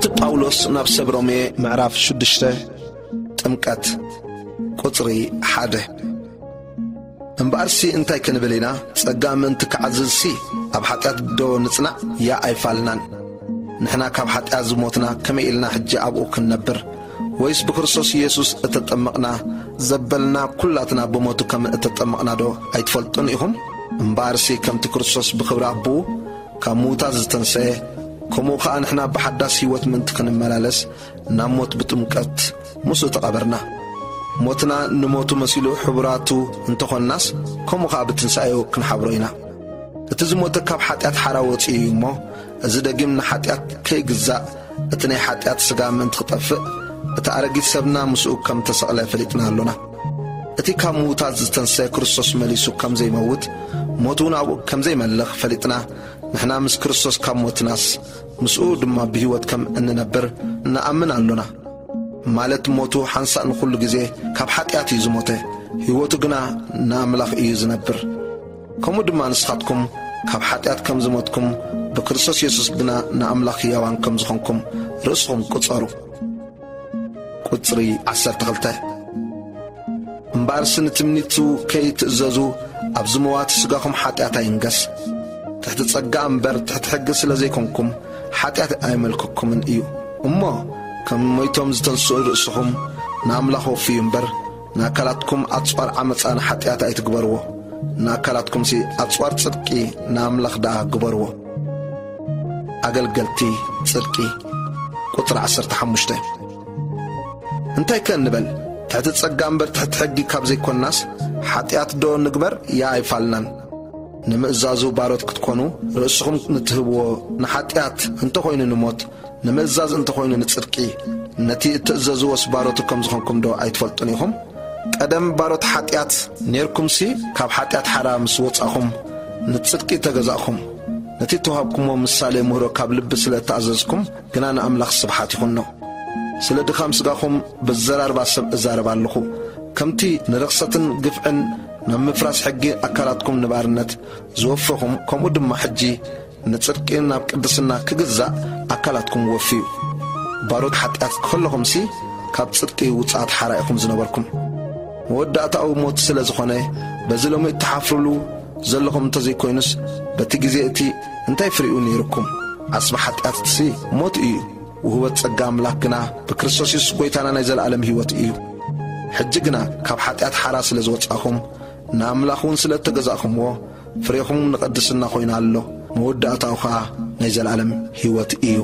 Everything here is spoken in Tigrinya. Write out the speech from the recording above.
እቲ ጳውሎስ ናብ ሰብ ሮሜ ምዕራፍ ሽዱሽተ፣ ጥምቀት፣ ቁጽሪ ሓደ። እምበኣርሲ እንታይ ክንብል ኢና? ጸጋ ምእንቲ ክዓዝዝሲ ኣብ ሓጢኣት ዶ ንጽናዕ? ያ ኣይፋልናን። ንሕና ካብ ሓጢኣት ዝሞትና ከመይ ኢልና ሕጂ ኣብኡ ክንነብር? ወይስ ብክርስቶስ ኢየሱስ እተጠመቕና ዘበልና ኩላትና ብሞቱ ከም እተጠመቕና ዶ ኣይትፈልጡን ኢኹም? እምበኣርሲ ከምቲ ክርስቶስ ብኽብሪ ኣቦኡ ካብ ምዉታት ዝተንሰኤ፣ ከምኡ ኸኣ ንሕና ብሓዳስ ህይወት ምእንቲ ክንመላለስ ናብ ሞት ብጥምቀት ምስኡ ተቐበርና። ሞትና ንሞቱ መሲሉ ሕቡራቱ እንተኾንናስ፣ ከምኡ ኸኣ ብትንሳኤኡ ክንሓብሮ ኢና። እቲ ዝሞተ ካብ ሓጢኣት ሓራ ወጺኡ እዩ እሞ፣ እዚ ደጊም ንሓጢኣት ከይግዛእ፣ እቲ ናይ ሓጢኣት ስጋ ምእንቲ ክጠፍእ፣ እቲ ኣረጊት ሰብና ምስኡ ከም ተሰቕለ ፈሊጥና ኣሎና። እቲ ካብ ምዉታት ዝተንሰ ክርስቶስ መሊሱ ከም ዘይመውት፣ ሞት እውን ኣብኡ ከም ዘይመልኽ ፈሊጥና፣ ንሕና ምስ ክርስቶስ ካብ ሞትናስ፣ ምስኡ ድማ ብህይወት ከም እንነብር ንኣምን ኣሎና። ማለት ሞቱ ሓንሳእ ንኹሉ ግዜ ካብ ሓጢኣት እዩ ዝሞተ፣ ህይወቱ ግና ንኣምላኽ እዩ ዝነብር። ከምኡ ድማ ንስኻትኩም ካብ ሓጢኣት ከም ዝሞትኩም፣ ብክርስቶስ የሱስ ግና ንኣምላኽ ህያዋን ከም ዝኾንኩም ርእስኹም ቁጸሩ። ቁጽሪ ዓሰርተ ክልተ። እምበኣርሲ ንትምኒቱ ከይትእዘዙ፣ ኣብዚ መዋቲ ስጋኹም ሓጢኣት ኣይንገስ። ትሕቲ ጸጋ እምበር ትሕቲ ሕጊ ስለ ዘይኮንኩም፣ ሓጢኣት ኣይመልከኩምን እዩ። እሞ ከም ሞይቶም ዝተንስኡ ርእስኹም ንኣምላኽ ወፍዩ እምበር፣ ንኣካላትኩም ኣጽዋር ዓመጻ ንሓጢኣት ኣይትግበርዎ። ንኣካላትኩምሲ ኣጽዋር ጽድቂ ንኣምላኽ ደኣ ግበርዎ። ኣገልገልቲ ጽድቂ። ቁጽሪ ዓሰርተ ሓሙሽተ። እንታይ ከ ንበል? ትሕቲ ጸጋ እምበር ትሕቲ ሕጊ ካብ ዘይኮንናስ፣ ሓጢኣት ዶ ንግበር? ያ ኣይፋልናን። ንምእዛዙ ባሮት ክትኮኑ፣ ርእስኹም ንትህብዎ ንሓጢኣት እንተኾይኑ ንሞት፣ ንምእዛዝ እንተኾይኑ ንጽድቂ። ነቲ እትእዘዝዎስ ባሮቱ ከም ዝኾንኩም ዶ ኣይትፈልጡን ኢኹም? ቀደም ባሮት ሓጢኣት ኔርኩምሲ፣ ካብ ሓጢኣት ሓራ ምስ ወጻኹም፣ ንጽድቂ ተገዛእኹም። ነቲ እተዋህብኩምዎ ምሳሌ ምህሮ ካብ ልቢ ስለ እተኣዘዝኩም ግና ንኣምላኽ ስብሓት ይኹኖ። ስለ ድኻም ስጋኹም በዘራርባ ሰብ እዛረብ ኣለኹ። ከምቲ ንርኽሰትን ግፍዕን ናብ ምፍራስ ሕጊ ኣካላትኩም ንባርነት ዝወፈኹም፣ ከምኡ ድማ ሕጂ ንጽድቂ ናብ ቅድስና ክግዛእ ኣካላትኩም ወፍዩ። ባሮት ሓጢኣት ከለኹምሲ፣ ካብ ጽድቂ ውጽኣት ሓራ ኢኹም ዝነበርኩም። መወዳእታኡ ሞት ስለ ዝኾነ፣ በዚ ሎሚ እትሓፍሩሉ ዘለኹም እንተዘይኮይኑስ፣ በቲ ግዜ እቲ እንታይ ፍሬኡ ነይሩኩም? ዓስቢ ሓጢኣትሲ ሞት እዩ። ውህበት ጸጋ ኣምላኽ ግና ብክርስቶስ የሱስ ጐይታና ናይ ዘለኣለም ህይወት እዩ። ሕጂ ግና ካብ ሓጢኣት ሓራ ስለ ዝወጻኹም፣ ንኣምላኽ እውን ስለ እተገዛእኩምዎ፣ ፍሬኹም ንቐድስና ኾይኑ ኣሎ፣ መወዳእታኡ ኸኣ ናይ ዘለኣለም ህይወት እዩ።